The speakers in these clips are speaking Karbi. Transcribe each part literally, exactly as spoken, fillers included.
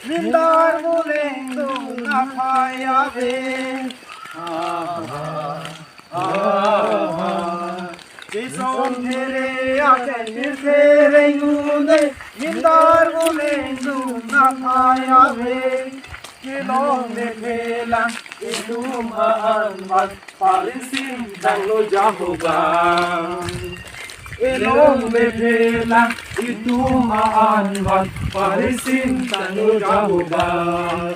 Nindar boleng dun aphai ave. Chesong phere akai phere ngune, nindar boleng dun aphai ave. Kelong mephe lang itum an van, parisim tanglo Jehovah. Kelong mephe lang itum an van, parisim tanglo Jehovah.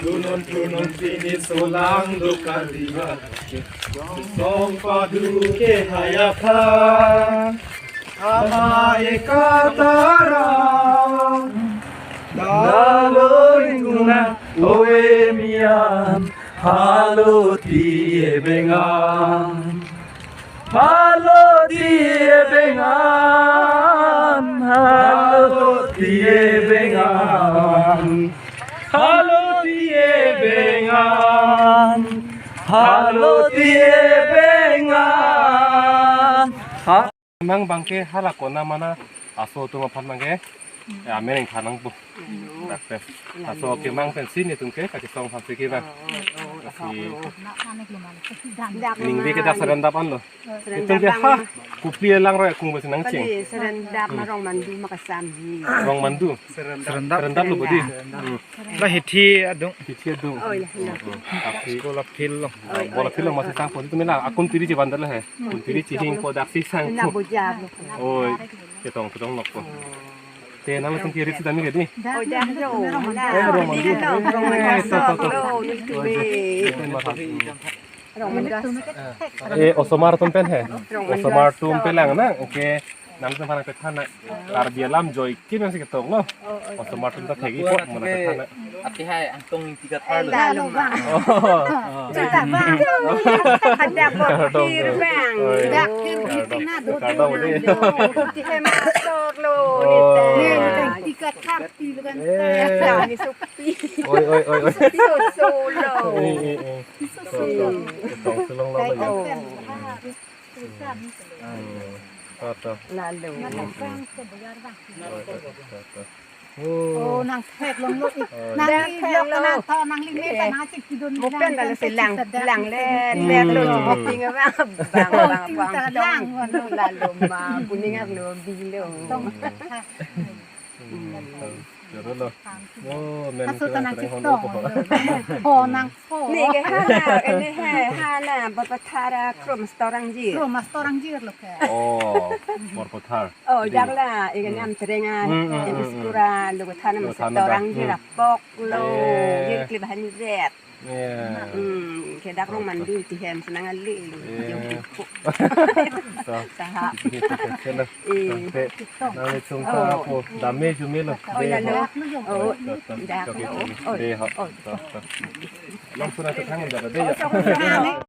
Tunun tunun pini solang do kariya, song padu ke hayakha. Ama ekatara, dalo ingkuna oe mian, halo ti ebengan. Halo ti ebengan, halo ti ebengan, halo ti ebengan, halo ti ebengan. Ha? Mang bangke hala kona mana aso atum aphan bangke. Ya, meneng thanang po. Dakpes. Aso kemang pensi netum ke kachisong aphan si ke bang. Ningve ke dak serendap anlo. Netum ke ha, kopi elang roi akung besi nangcheng. Kali serendap ma Rongmandu Makasam hi. Rongmandu. Serendap. Serendap lo bodi. Hmm. La hithi adung. Hithi adung. Oh, iya, iya. Hmm. Tapi sekolah film. Bola film masih tangpo itu mela akun tiri je bandar lah he. Kun tiri chihing po dak si sang. Na bojar lo. Oi, ketong ketong nok po. Te nang langsung kiri sih tami gadi. Oh, dah lo. Eh, Rongmandu. Eh, to, to, to. Rongmandu. Eh, osomar atum pen he. Osomar atum pelang na. Oke. Nang langsung parang pethan na. Karbi alam joike nang si ketong lo. Osomar atum ta thegi po mana pethan na. Ati hai angtong tingkat Eh, halo. Lalo ma. Oh. Kita bang. Ada Kardom. Bokir bang. Oi. Dak kir kita na do. Kardom di. Ti hai masuk lo. Oh. Nita. Tingkat karti lo kan. Eh. Kami supi. Oi, oi, oi, oi. Supi solo. Eh, eh, eh. Supi. Tong selong lo ya. Oh. Hmm. Toto. Lalo. Toto. Oh, nang theklonglo ik. Oh, nang theklonglo. Nang theklonglo. Nang to, nang lime ta nang chik kidon. Mo pen nang kala si lang, lang le, hmm, le lo, mo ping abang, bang, bang, bang, bang, lang, lang, lalo ma, kuning arlo, bilo. Tong. Hmm. Joro lo. Oh, men aso ta nang chitong. Oh, nang. Oh. Ni ke hana, ini he, hana, Borpathar a Kro Master Rangjir. Kro Master Rangjir lo ke. Oh, Borpathar. Oh, dak la, ikan nam tereng a, hmm, hmm, hmm, hmm, skura, lo ke thana lo Master thana Rangjir, hmm, apok lo, eh, jir kli bahan zet. Eh. Hmm, ke dak Rongmandu ti hem senang ali lo. Eh. Jong ipo. Toh. Saha. Toh, toh, toh. Eh. Toh, toh. Nang le chung ta, oh, po dam me jum me lo. Oh, de, lalo. Ho. Oh, to, to, dak to, lo. To, oh, de, ho. Oh. To, to. Langsung aja thang dah, de, ya. Oh, so, so.